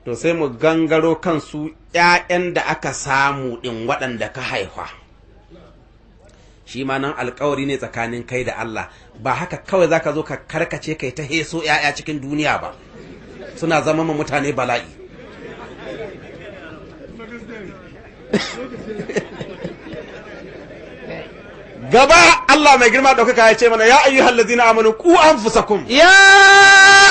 To sai mu gangaro kansu ‘ya'yan da aka samu ɗin waɗanda ka haifa. Shi ma nan alkawari ne tsakanin kai da Allah, ba haka kawai zaka zo ka karkace kai ta heso ‘ya'ya cikin duniya ba, suna zama ma mutane bala'i. Gaba Allah mai girma ɗaukaka ya ce mana, ya ayyuhal ladzina amanu ku anfusakum. Ya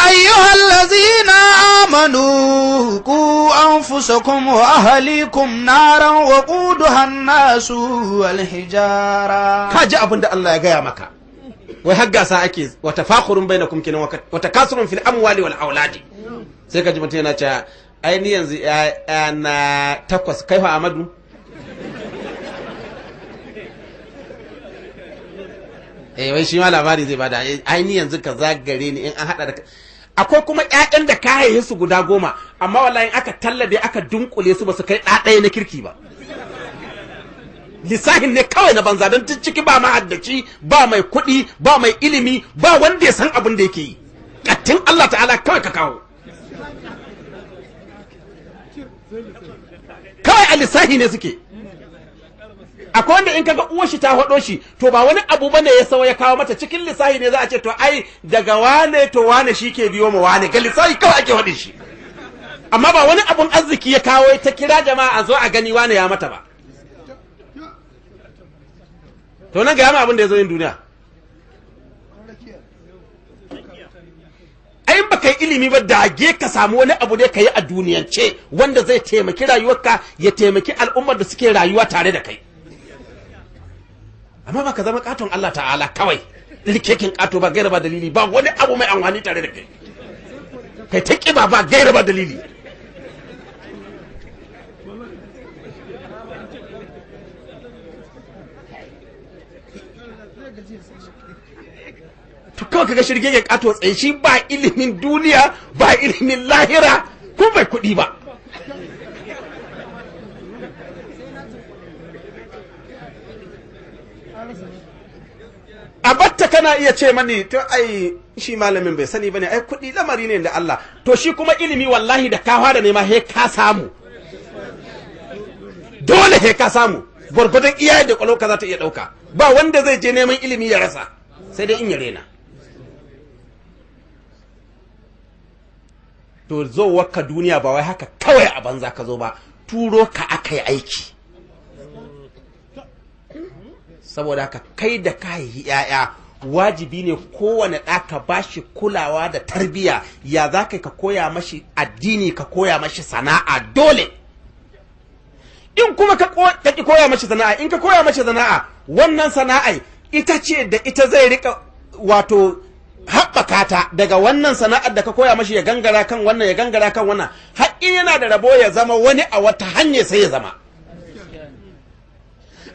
ayyuhal ladzina amanu ku anfusakum wa ahlikum naran wa quduha an-nasu wal hijara. Ka ji abin da Allah ya gaya maka. Wai har gasa ake, wa tafakhurun bainakum kenan, wa takasurun fil amwali wal auladi. Sai ka ji mutum yana cewa ai ni yanzu na 8, kai fa Amadu? Eh, wai shi ma labari zai bada, ai ni yanzu ka zagare ni in an hada da akwai kuma ƴaƴan da ka haihe su guda 10, amma wallahi in aka tallabe aka dunkule su ba su kai ɗaya na kirki ba. Lissahin ne kawai na banza, don tun ciki ba mahaddaci, ba mai kuɗi, ba mai ilimi, ba wanda ya san abin da yake yi. Kattin Allah ta'ala kawai ka kawo. Kawai a lissahi ne suke. Akwai wanda in kaga uwar shi ta hado shi, to ba wani abu bane ya sawa ya kawo mata, cikin lissahi ne za a ce to ai daga wane to wane shi ke biyo mu wane, ga lissahi kawai ake hade shi. Amma ba wani abun arziki ya kawo ta kira jama'a a zo a gani wane ya mata ba. To nan ga yama abin da ya zo yin duniya. Ai in baka yi ilimi ba, dage ka samu wani abu ne ka yi a duniyance wanda zai taimaki rayuwarka, ya taimaki al'ummar da suke rayuwa tare da kai. Amma ba ka zama katon Allah ta'ala kawai likekin kato ba gaira ba dalili, ba wani abu mai amfani tare da kai, kai ta kiba ba gaira ba dalili. To kawai kaga shirge ya kato tsaye, shi ba ilimin duniya ba ilimin lahira, ko bai kuɗi ba. A batta kana iya ce mani to ai shi malamin bai sani bane, ai kuɗi lamari ne da Allah. To shi kuma ilimi wallahi da ka fara nema he ka samu, dole he ka samu, gwargwadon iyaye da kwalauka za ta iya ɗauka. Ba wanda zai je neman ilimi ya rasa, sai dai in ya rena. To zowarka duniya ba wai haka kawai a banza ka zo ba, turo ka aka yi aiki. Saboda haka kai da ka haihi ‘ya'ya, wajibi ne kowane ɗa ka ba shi kulawa da tarbiyya. Ya za ka koya mashi addini, ka koya mashi sana'a dole. In kuma ka ƙi koya mashi sana'a, in ka koya mashi sana'a, wannan sana'ai ita ce da ita zai rika wato haɓaka ta daga wannan sana'ar da ka koya mashi, ya gangara kan wannan, ya gangara kan wannan, har in yana da rabo ya zama wani a wata hanya sai ya zama.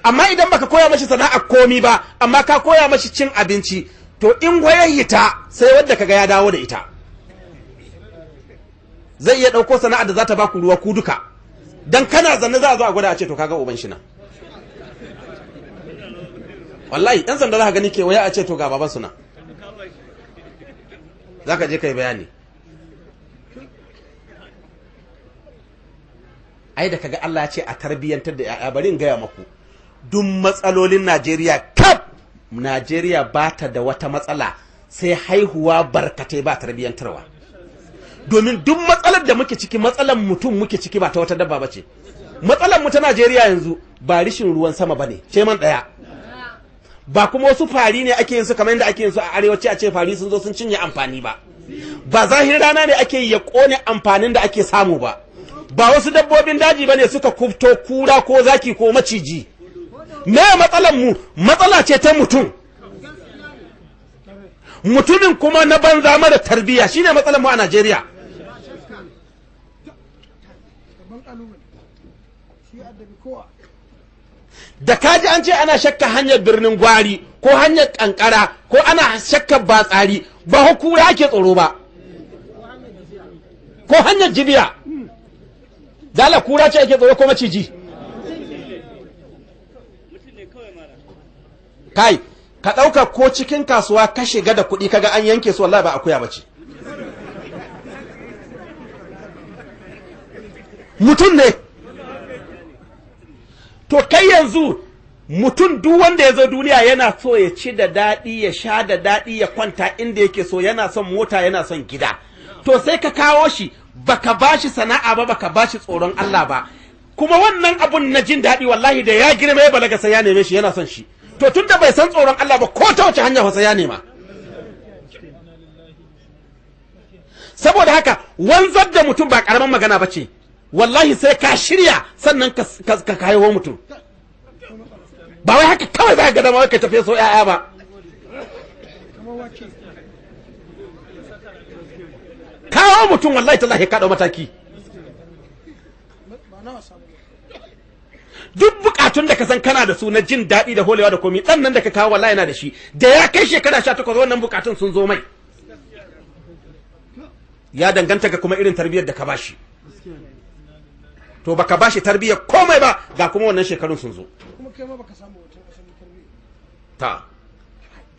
Amma idan baka koya mashi sana'a komi ba, amma ka koya mashi cin abinci, to in wayayi ta sai wadda kaga ya dawo da ita, zai iya ɗauko sana'ar da za ta baku ruwa ku duka. Dan kana zanne za a zo a gwada a ce to kaga uban shi nan. Wallahi ɗan sanda za ka gani kewaya a ce to ga baban su nan. Za ka je kai bayani. Ai da kaga Allah ya ce a tarbiyyantar da 'ya'ya, bari in gaya maku. Duk matsalolin Najeriya kaf, Najeriya ba ta da wata matsala sai haihuwa barkatai ba tarbiyyantarwa. Domin duk matsalar da muke ciki, matsalar mutum muke ciki, ba ta wata dabba bace. Matsalar mu ta Najeriya yanzu ba rishin ruwan sama bane, ce man daya. Ba kuma wasu fari ne ake yin su kamar yadda ake yin su a arewaci a ce fari sun zo sun cinye amfani ba. Ba zahirin rana ne ake yi ya kone amfanin da ake samu ba. Ba wasu dabbobin daji bane suka kufto kura ko zaki ko maciji. Me matsalar mu? Matsala ce ta mutum. Mutumin kuma na banza mara tarbiyya shine matsalar mu a Najeriya. Da kaji an ce ana shakka hanyar birnin Gwari ko hanyar Kankara ko ana shakka Batsari, ba hukura ake tsoro ba, ko hanyar Jibiya. Dala kura ce ake tsoro ko maciji? Kai ka ɗauka ko cikin kasuwa ka shiga da kuɗi kaga an yanke su, wallahi ba akuya bace. Mutum ne. To kai yanzu mutum duk wanda ya zo duniya yana so ya ci da daɗi, ya sha da daɗi, ya kwanta inda yake so, yana son mota, yana son gida. To sai ka kawo shi, baka bashi sana'a ba, baka bashi tsoron Allah ba, kuma wannan abun na jin daɗi wallahi da ya girma ya balaga sai ya neme shi, yana son shi. To tunda bai san tsoron Allah ba, ko ta wace hanya fa sai ya nema. Saboda haka wanzar da mutum ba karaman magana ba ce, wallahi sai ka shirya sannan ka haihuwa mutum. Ba wai haka kawai za ka ga dama ka tafi so 'ya'ya ba. Kawo mutum wallahi tallahi ka dau mataki. Duk bukatun da ka san kana da su na jin daɗi da holewa da komi, ɗan nan da ka kawo wallahi yana da shi. Da ya kai shekara 18 wannan bukatun sun zo mai. Ya danganta ga kuma irin tarbiyyar da ka bashi. To baka bashi tarbiyyar komai ba, ga kuma wannan shekarun sun zo. Ta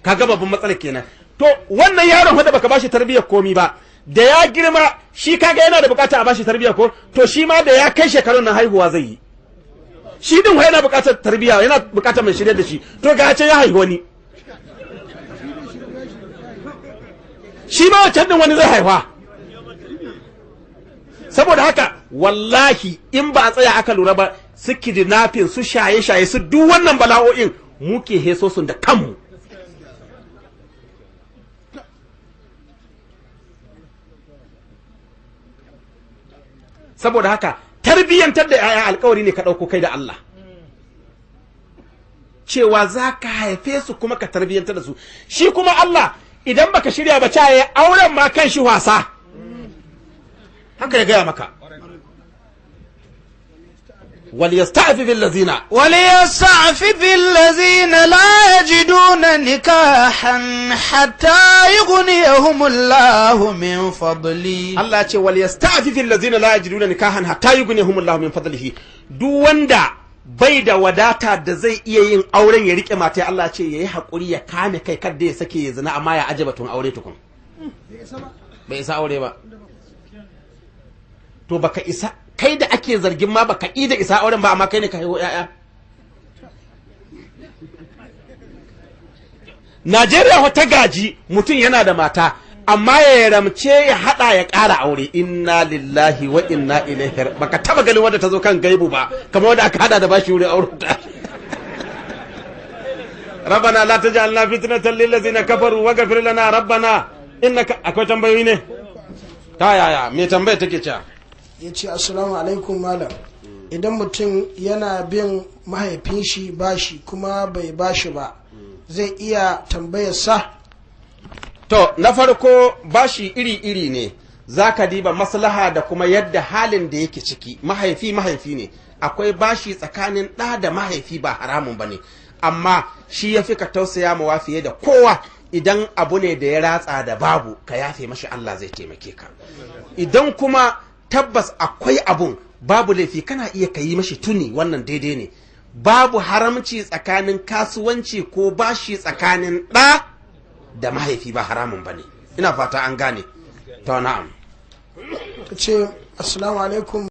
kaga babban matsala kenan. To wannan yaron wanda baka bashi tarbiyyar komi ba, da ya girma shi kaga yana da bukata a bashi tarbiyya ko, to shi ma da ya kai shekarun nan haihuwa zai yi. Shi din yana bukatar tarbiyya, yana bukatar mai shirye da shi. To ga ce ya haihu wani, shi ma wancan din wani zai haifa. Saboda haka wallahi in ba a tsaya aka lura ba, su kidnapping, su shaye-shaye, su duk wannan bala'o'in muke heso sun da kanmu. Saboda haka tarbiyyantar da 'ya'ya alkawari ne ka ɗauko kai da Allah, cewa za ka haife su kuma ka tarbiyyantar da su. Shi kuma Allah idan baka shirya ba caye auren ma kan shi wasa, haka ya gaya maka. وليستعفف الذين وليستعفف الذين لا يجدون نكاحا حتى يغنيهم الله من فضله. Allah ce وليستعفف الذين لا يجدون nikahan hatta yughniyahum Allah min fadlihi. Duk wanda bai da wadata da zai iya yin auren ya rike mata, Allah ce yayi hakuri ya kame kai kada ya sake ya zina, amma ya aje batun aure tukun. Bai isa aure ba. To baka isa kai da ake zargin ma baka yi da isa auren ba, amma kai ne ka haihu yaya. Najeriya wata gaji mutum yana da mata amma ya ramce ya hada ya ƙara aure. Inna lillahi wa inna ilaihi. Baka taba ganin wanda ta zo kan gaibu ba kamar wanda aka hada da bashi wurin auren ta. Rabbana la taj'alna fitnatan lil ladzina kafaru waghfir lana rabbana innaka. Akwai tambayoyi ne? Ta yaya me tambaya take cewa? Ya ce assalamu alaikum malam, idan mutum yana bin mahaifin shi bashi kuma bai bashi ba, zai iya tambayar sa? To na farko bashi iri-iri ne, zaka diba maslaha da kuma yadda halin da yake ciki. Mahaifi mahaifi ne, akwai bashi tsakanin ɗa da mahaifi ba haramun ba ne, amma shi ya fi ka tausaya mawa fiye da kowa. Idan abu ne da ya ratsa da babu, ka yafe mashi, Allah zai taimake ka. Idan kuma tabbas akwai abun, babu laifi kana iya ka yi mashi tuni, wannan daidai ne. Babu haramci tsakanin kasuwanci ko bashi tsakanin ɗa da mahaifi, ba haramun ba ne. Ina fata an gane. To na'am. Ta ce assalamu alaikum